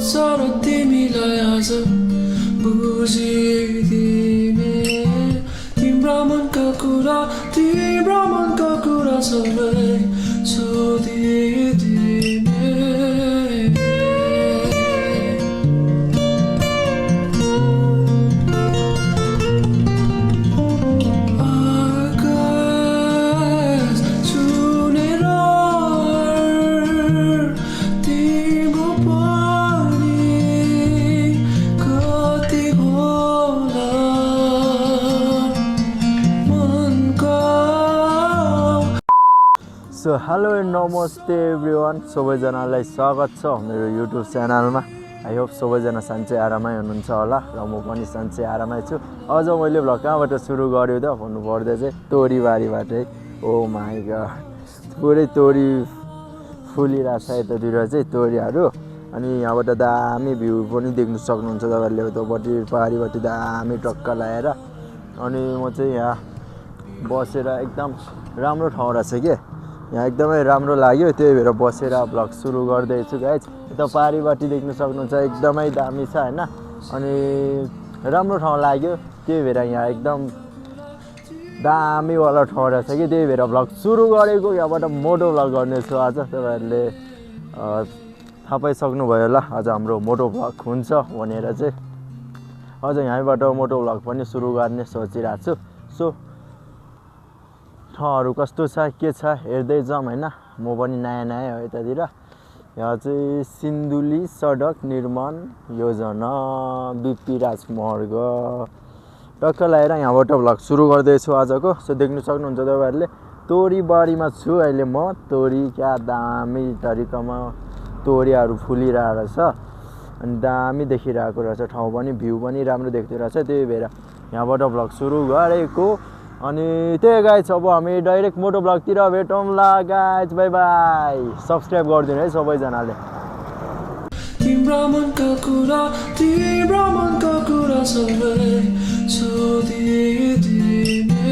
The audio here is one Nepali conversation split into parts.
सारा तिमीलाई आज बुझिदिने तिम्रा मनका कुरा सबै सोधिदिने आकाश छुनेर तिम्रो पनि कति होला मनको। सो हेलो एन्ड नमस्ते एभ्रिवान, सबैजनालाई स्वागत छ मेरो युट्युब च्यानलमा। आई होप सबैजना सन्चै आरामै हुनुहुन्छ होला र म पनि सन्चै आरामै छु। अझ मैले भ्लग कहाँबाट सुरु गर्यो त भन्नुपर्दा चाहिँ तोरीबारीबाटै। ओ माई गड, पुरै तोरी फुलिरहेको छ यतातिर चाहिँ तोरीहरू। अनि यहाँबाट दामी भ्यू पनि देख्नु सक्नुहुन्छ तपाईँहरूले उतापट्टि पहाडीपट्टि दामी टक्क लगाएर। अनि म चाहिँ यहाँ बसेर एकदम राम्रो ठाउँ रहेछ कि यहाँ एकदमै राम्रो लाग्यो, त्यही भएर बसेर भ्लग सुरु गर्दैछु गाइज। यता पहाडीपट्टि देख्नु सक्नुहुन्छ एकदमै दामी छ होइन। अनि राम्रो ठाउँ लाग्यो, त्यही भएर यहाँ एकदम दामीवाला ठाउँ रहेछ कि त्यही भएर भ्लग सुरु गरेको। यहाँबाट मोटो भ्लग गर्नेछु आज। तपाईँहरूले थाहा पाइसक्नुभयो होला आज हाम्रो मोटो भ्लग हुन्छ भनेर चाहिँ। अझ यहीँबाट मोटो भ्लग पनि सुरु गर्ने सोचिरहेको छु। सो ठाउँहरू कस्तो छ के छ हेर्दै जाऊँ होइन। म पनि नयाँ हो यतातिर। यहाँ चाहिँ सिन्धुली सडक निर्माण योजना बिपी राजमार्ग टक्क लगाएर यहाँबाट भ्लग सुरु गर्दैछु आजको। सो देख्नु सक्नुहुन्छ तपाईँहरूले तोरीबारीमा छु अहिले म। तोरी क्या दामी तरिकामा तोरीहरू फुलिरहेको रहेछ अनि दामी देखिरहेको रहेछ। ठाउँ पनि भ्यू पनि राम्रो देख्दो रहेछ, त्यही भएर यहाँबाट भ्लग सुरु गरेको। अनि त्यही गाइज, अब हामी डाइरेक्ट मोटो भ्लगतिर भेटौँला गाइज। By by. सब्सक्राइब गरिदिनु है सबैजनाले। तिम्रा मनका कुरा सबै सोधिदिने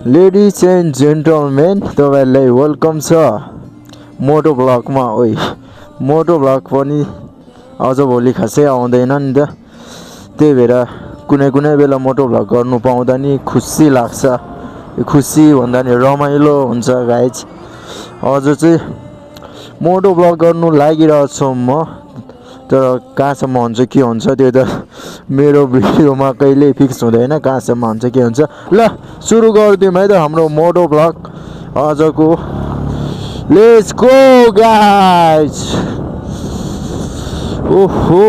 लेडिज एन्ड जेन्टलमेन, तपाईँहरूलाई वेलकम छ मोटो भ्लगमा। ओइ मोटो भ्लग पनि अझ भोलि खासै आउँदैन नि त, त्यही भएर कुनै बेला मोटो भ्लग गर्नु पाउँदा नि खुसी लाग्छ। खुसी भन्दा नि रमाइलो हुन्छ गाइज। अझ चाहिँ मोटो भ्लग गर्नु लागिरहेको छु म, तर कहाँसम्म हुन्छ के हुन्छ त्यो त मेरो भिडियोमा कहिल्यै फिक्स हुँदैन कहाँसम्म हुन्छ के हुन्छ। ल सुरु गरिदिउँ है त हाम्रो मोटो भ्लग आजको। Let's go guys. ओहो,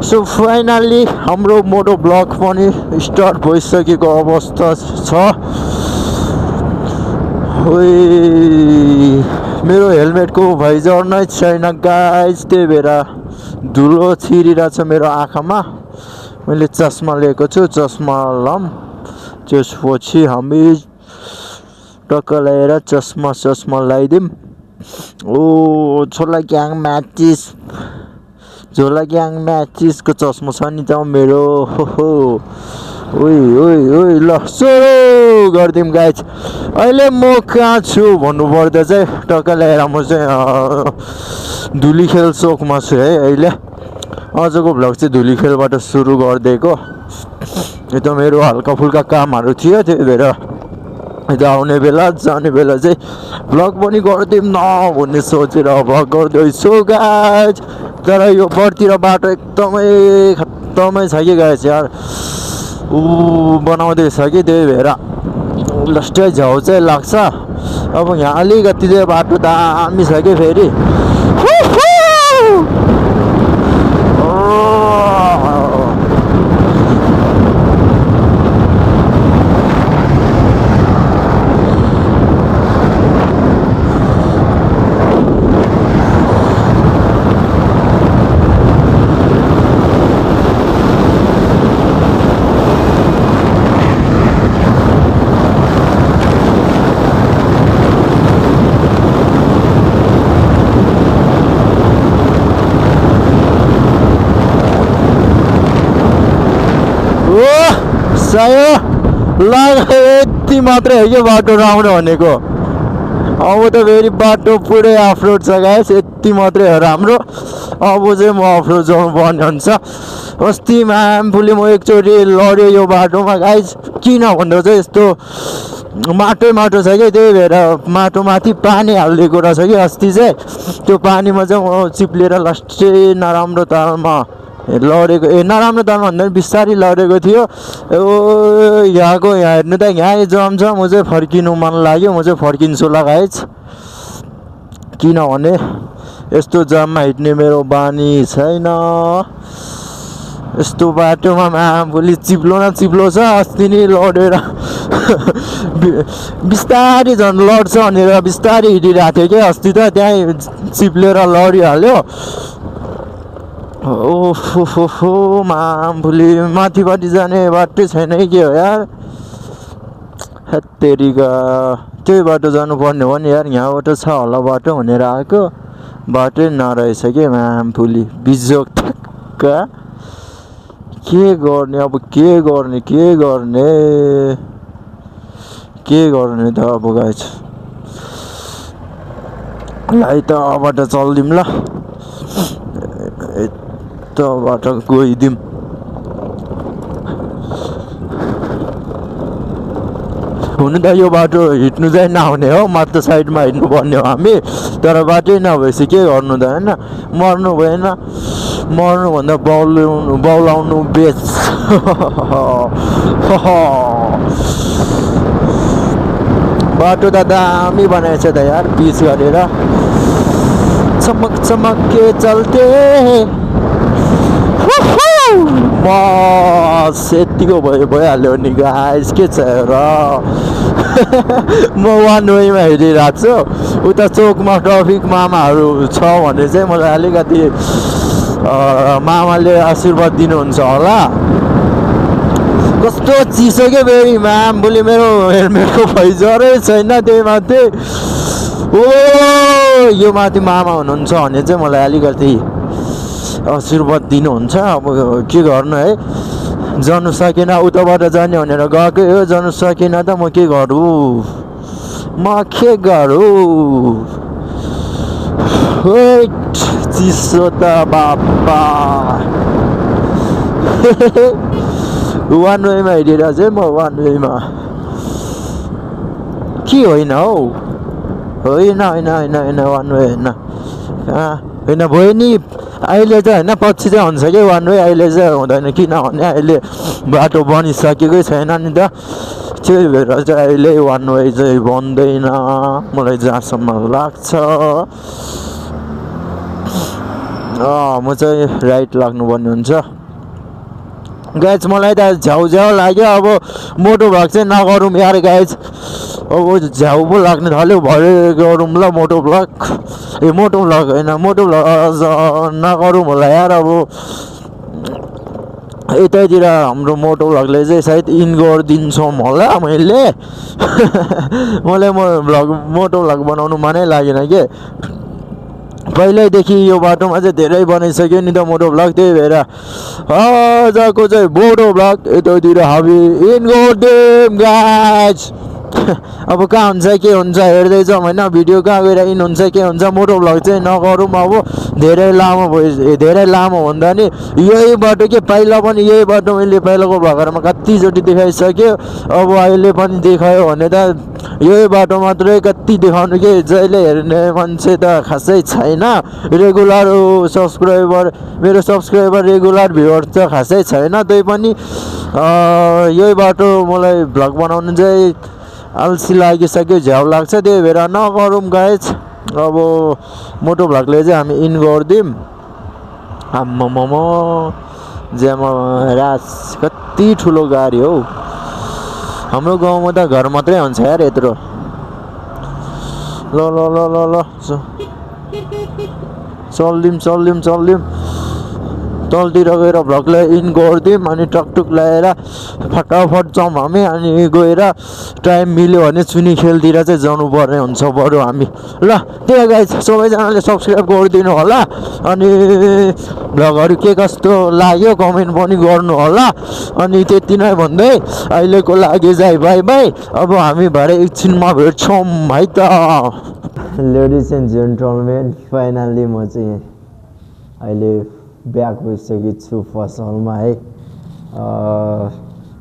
सो फाइनल्ली हाम्रो मोटो भ्लग पनि स्टार्ट भइसकेको अवस्था छ। ओइ मेरो हेलमेटको भाइजर नै छैन गाइज, त्यही भएर धुलो छिरिरहेछ मेरो आँखामा। मैले चस्मा लिएको छु, चस्मा लाऊँ। त्यसपछि हामी टक्क लगाएर चस्मा लगाइदिउँ। ओ झोला ग्याङ म्याचिसको चस्मा छ नि त मेरो। हो ओइ ल सुरु गरिदिउँ गाइज। अहिले म कहाँ छु भन्नुपर्दा चाहिँ टक्क ल्याएर म चाहिँ धुलीखेल चोकमा छु है अहिले। आजको भ्लग चाहिँ धुलीखेलबाट सुरु गरिदिएको। यता मेरो हल्का फुल्का कामहरू थियो, त्यही भएर यता आउने बेला जाने बेला चाहिँ भ्लग पनि गरिदिउँ न भन्ने सोचेर भ्लग गर्दैछु गाइज। तर यो बरतिर बाटो एकदमै खत्तमै छ कि गाइज यार, बनाउँदैछ कि त्यही भएर लास्टै झ्याउ चाहिँ लाग्छ। अब यहाँ अलिकति चाहिँ बाटो दामी छ कि फेरि। सायो ल यति मात्रै हो कि बाटो राम्रो भनेको अब त फेरि बाटो पुरै अफरोड छ गाइस यति मात्रै हो राम्रो अब चाहिँ म अफरोड जाउनु पर्ने हुन्छ अस्ति म्यामफुली म एकचोटि लड्यो यो बाटोमा गाइस किन भन्दा चाहिँ यस्तो माटो छ कि त्यही भएर माटोमाथि पानी हालिदिएको रहेछ कि अस्ति चाहिँ त्यो पानीमा चाहिँ म चिप्लेर लास्टै नराम्रो तालमा लडेको नराम्रो तालमा भन्दा पनि बिस्तारै लडेको थियो यहाँ हेर्नु त यहाँ जम छ म चाहिँ फर्किनु मन लाग्यो म चाहिँ फर्किन्छु लगाएछ किनभने यस्तो जाममा हिँड्ने मेरो बानी छैन यस्तो बाटोमा मामूली चिप्लो न चिप्लो छ अस्ति नै लडेर बिस्तारै झन् लड्छ भनेर बिस्तारै हिँडिरहेको थियो कि अस्ति त त्यहीँ चिप्लेर लडिहाल्यो ओहो मामूली माथिपट्टि जाने बाटै छैन के हो यार हेत्तेरिका त्यही बाटो जानुपर्ने हो नि यार यहाँबाट छ होला बाटो भनेर आएको बाटै नरहेछ कि मामूली बिजोक ठक्का के गर्ने अब के गर्ने त अब गाइस लाई त अबाट चल्दिउँ ल यताबाट गइदिउँ हुनु त यो बाटो हिँड्नु चाहिँ नहुने हो माथिल्लो साइडमा हिँड्नु पर्ने हो हामी तर बाटै नभएपछि के गर्नु त होइन मर्नु भएन मर्नुभन्दा बौलाउनु बेच बाटो त दामी बनाएछ त यार पिच गरेर चमक चमक के चल्ते बस यतिको भइहाल्यो नि गाइस के छ र म वान वेमा हिँडिरहेको छु उता चोकमा ट्राफिक मामाहरू छ भने चाहिँ मलाई अलिकति मामाले आशीर्वाद दिनुहुन्छ होला कस्तो चिसो के बेबी म्याम भोलि मेरो हेलमेटको फैजरै छैन त्यही माथि यो माथि मामा हुनुहुन्छ भने चाहिँ मलाई अलिकति आशीर्वाद दिनुहुन्छ अब के गर्नु है जानु सकेन उताबाट जाने भनेर गएकै हो जानु सकेन त म के गरौँ चिसो त बाबा वान वेमा हिँडेर चाहिँ म वान वेमा के होइन हौ होइन वान वे होइन भयो नि अहिले चाहिँ होइन पछि चाहिँ हुन्छ कि वान वे अहिले चाहिँ हुँदैन किनभने अहिले बाटो बनिसकेकै छैन नि त त्यही भएर चाहिँ अहिले वान वे चाहिँ बन्दैन मलाई जहाँसम्म लाग्छ म चाहिँ राइट लाग्नुपर्ने हुन्छ गाइज मलाई त झ्याउ लाग्यो अब मोटो भ्लग चाहिँ नगरौँ यार गाइज अब झ्याउ पो लाग्ने थाल्यो भरे गरौँ ल मोटो भ्लग होइन मोटो भ्लग नगरौँ होला यार अब यतैतिर हाम्रो मोटो भ्लगले चाहिँ सायद इन गरिदिन्छौँ होला मैले मलाई मोटो भ्लग बनाउनु मनै लागेन के पहिल्यैदेखि यो बाटोमा चाहिँ धेरै बनाइसक्यो नि त मोटो भ्लग त्यही भएर आजको चाहिँ मोटो भ्लग यतातिर हामी इन गरिदिउँ गाइज अब कहाँ हुन्छ के हुन्छ हेर्दैछौँ होइन भिडियो कहाँ गएर इन हुन्छ के हुन्छ मोटो भ्लग चाहिँ नगरौँ अब धेरै लामो भन्दा नि यही बाटो के पहिला पनि यही बाटो मैले पहिलाको भ्लगहरूमा कतिचोटि देखाइसक्यो अब अहिले पनि देखायो भने त यही बाटो मात्रै कति देखाउनु के जहिले हेर्ने मान्छे त खासै छैन रेगुलर मेरो सब्सक्राइबर रेगुलर भ्युवर त खासै छैन त्यही पनि यही बाटो मलाई भ्लग बनाउनु चाहिँ अल्छी लागिसक्यो झ्याउ लाग्छ त्यही भएर नगरौँ गाइज अब मोटो भ्लगले चाहिँ हामी इन गरिदिउँ आम्मामा ज्यामा रास कति ठुलो गाडी हौ हाम्रो गाउँमा त घर मात्रै हुन्छ यार यत्रो ल चल्दिउँ तलतिर गएर भ्लगलाई इन गरिदिउँ अनि टकटुक लगाएर फटाफट जाउँ हामी अनि गएर टाइम मिल्यो भने चुनी खेलतिर चाहिँ जानुपर्ने हुन्छ बरु हामी ल त्यही गाइज सबैजनाले सब्सक्राइब गरिदिनु होला अनि भ्लगहरू के कस्तो लाग्यो कमेन्ट पनि गर्नु होला अनि त्यति नै भन्दै अहिलेको लागि चाहिँ बाई बाई अब हामी भरे एकछिनमा भेट्छौँ है त लेडिज एन्ड जेन्टलमेन फाइनल्ली म चाहिँ अहिले ब्याक भइसकेको छु पसलमा है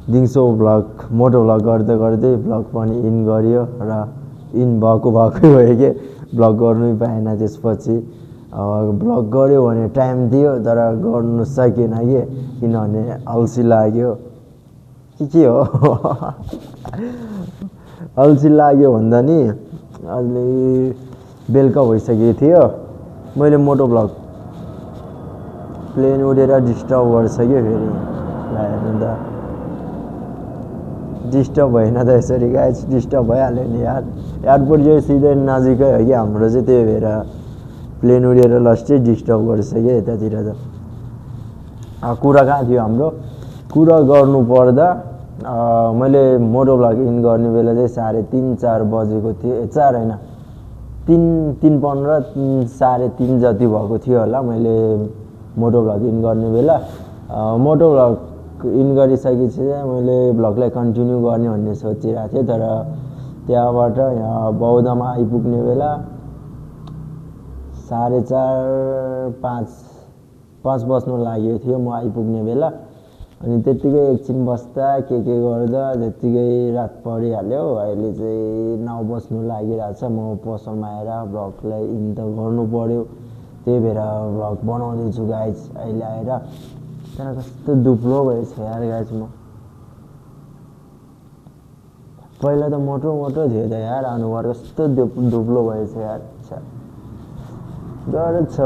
दिउँसो भ्लग मोटो भ्लग गर्दै गर्दै भ्लग पनि इन गरियो र इन भएकै भयो कि भ्लग गर्नै पाएन त्यसपछि भ्लग गऱ्यो भने टाइम दियो तर गर्नु सकेन कि किनभने अल्छी लाग्यो के हो अल्छी लाग्यो भन्दा नि अहिले बेलुका भइसकेको थियो मैले मोटो भ्लग प्लेन उडेर डिस्टर्ब गर्छ कि फेरि हेर्नु त डिस्टर्ब भएन त यसरी गाइस डिस्टर्ब भइहाल्यो नि यार एयरपोर्ट चाहिँ सिधै नजिकै हो कि हाम्रो चाहिँ त्यही भएर प्लेन उडेर लास्टै डिस्टर्ब गर्छ कि यतातिर त कुरा कहाँ थियो हाम्रो कुरा गर्नु पर्दा मैले मोटो भ्लग इन गर्ने बेला चाहिँ 3:30-4 बजेको थियो 4 होइन 3:15 3:30 जति भएको थियो होला मैले मोटो भ्लग इन गर्ने बेला मोटो भ्लग इन गरिसकेपछि चाहिँ मैले भ्लगलाई कन्टिन्यू गर्ने भन्ने सोचिरहेको थिएँ तर त्यहाँबाट यहाँ बौद्धमा आइपुग्ने बेला 4:30-5 बज्नु लागेको थियो म आइपुग्ने बेला अनि त्यत्तिकै एकछिन बस्दा के गर्दा त्यत्तिकै रात परिहाल्यो अहिले चाहिँ 9 बज्नु लागिरहेछ म पसलमा आएर भ्लगलाई इन त गर्नु पर्यो त्यही भएर भ्लग बनाउँदैछु गाइज अहिले आएर त्यहाँ कस्तो दुब्लो भएछ यार गाइज म पहिला त मोटो थियो त यार अनुहार कस्तो दुब्लो भएछ यार गाह्रो छ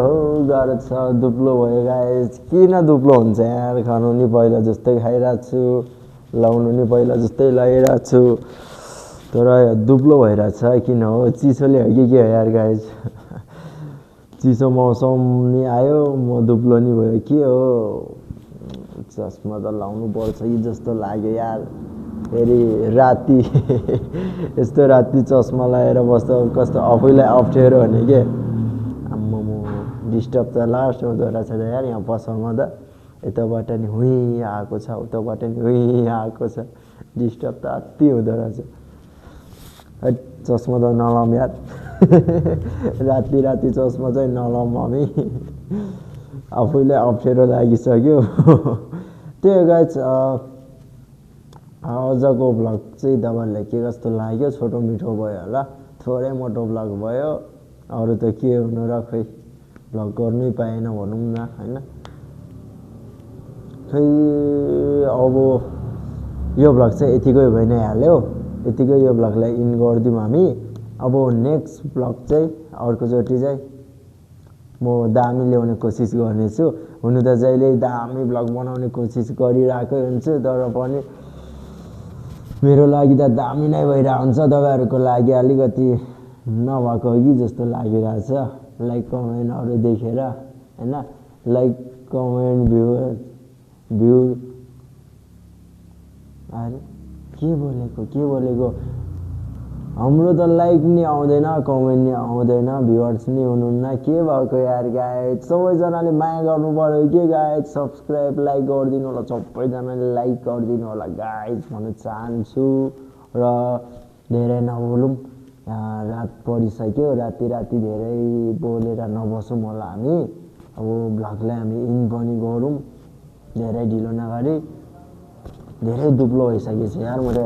दुब्लो भयो गाइज किन दुब्लो हुन्छ यार खानु नि पहिला जस्तै खाइरहेको छु लाउनु नि पहिला जस्तै लगाइरहेको छु तर दुब्लो भइरहेछ किन हो चिसोले हो कि के हो यार गाइज चिसो मौसम नि आयो म दुब्लो नि भयो के हो चस्मा त लाउनु पर्छ कि जस्तो लाग्यो यार फेरि राति यस्तो राति चस्मा लगाएर बस्दा कस्तो आफैलाई अप्ठ्यारो हुने के डिस्टर्ब त लास्ट हुँदो रहेछ त यार यहाँ पसलमा त यताबाट नि हुँ आएको छ उताबाट नि हुँ आएको छ डिस्टर्ब त अति हुँदो रहेछ चस्मा त नलाउँ यार राति चस्मा चाहिँ नलाउँ हामी आफैलाई अप्ठ्यारो लागिसक्यो त्यही गाइज आजको भ्लग चाहिँ तपाईँहरूलाई के कस्तो लाग्यो छोटो मिठो भयो होला थोरै मोटो भ्लग भयो अरू त के हुनु र खै भ्लग गर्नै पाएन भनौँ न होइन खै अब यो भ्लग चाहिँ यतिकै भइ नै हाल्यो यतिकै यो भ्लगलाई इन गरिदिउँ हामी अब नेक्स्ट भ्लग चाहिँ अर्कोचोटि चाहिँ म दामी ल्याउने कोसिस गर्नेछु हुनु त जहिले दामी भ्लग बनाउने कोसिस गरिरहेकै हुन्छु तर पनि मेरो लागि त दामी नै भइरहेको हुन्छ तपाईँहरूको लागि अलिकति नभएको कि जस्तो लागिरहेछ लाइक कमेन्टहरू देखेर होइन लाइक कमेन्ट भ्यू अरे के बोलेको हाम्रो त लाइक नि आउँदैन कमेन्ट नि आउँदैन भ्युअर्स नि हुनुहुन्न के भएको यार गाइज सबैजनाले माया गर्नु पर्यो के गाइज सब्सक्राइब लाइक गरिदिनु होला सबैजनाले लाइक गरिदिनु होला गाइज भन्न चाहन्छु र धेरै नबोलौँ रात परिसक्यो राति धेरै बोलेर नबसौँ होला हामी अब भ्लगलाई हामी इन पनि गरौँ धेरै ढिलो नगरी धेरै दुब्लो भइसकेको छ यार म त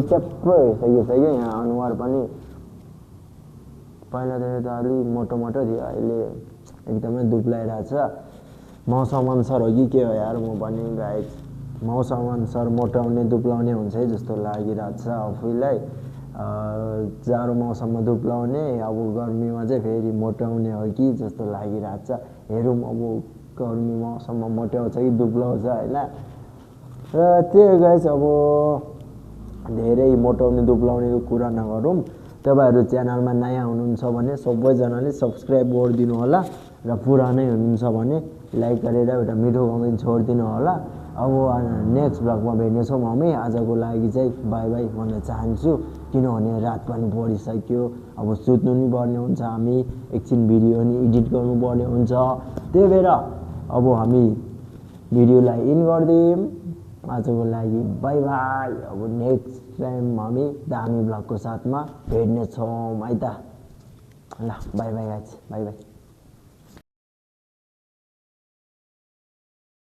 च्याप्पै भइसकेको छ कि यहाँ अनुहार पनि पहिला त अलिक मोटो थियो अहिले एकदमै दुब्लाइरहेछ मौसम अनुसार हो कि के हो यार म पनि गाइज मौसम अनुसार मोटाउने दुब्लाउने हुन्छ है जस्तो लागिरहेछ आफैलाई जाडो मौसममा दुब्लाउने अब गर्मीमा चाहिँ फेरि मोटाउने हो कि जस्तो लागिरहेछ हेरौँ अब गर्मी मौसममा मोटाउँछ कि दुब्लाउँछ होइन र त्यही गाइज अब धेरै मोटाउने दुब्लाउनेको कुरा नगरौँ तपाईँहरू च्यानलमा नयाँ हुनुहुन्छ भने सबैजनाले सब्सक्राइब गरिदिनु होला र पुरानै हुनुहुन्छ भने लाइक गरेर एउटा मिठो कमेन्ट छोडिदिनु होला अब नेक्स्ट ब्लगमा भेट्नेछौँ हामी आजको लागि चाहिँ बाई बाई भन्न चाहन्छु किनभने रात पनि परिसक्यो अब सुत्नु नि पर्ने हुन्छ हामी एकछिन भिडियो नि एडिट गर्नुपर्ने हुन्छ त्यही भएर अब हामी भिडियोलाई इन गरिदिउँ आजको लागि बाई बाई अब नेक्स्ट टाइम हामी दामी ब्लगको साथमा भेट्नेछौँ है त ल by by guys by by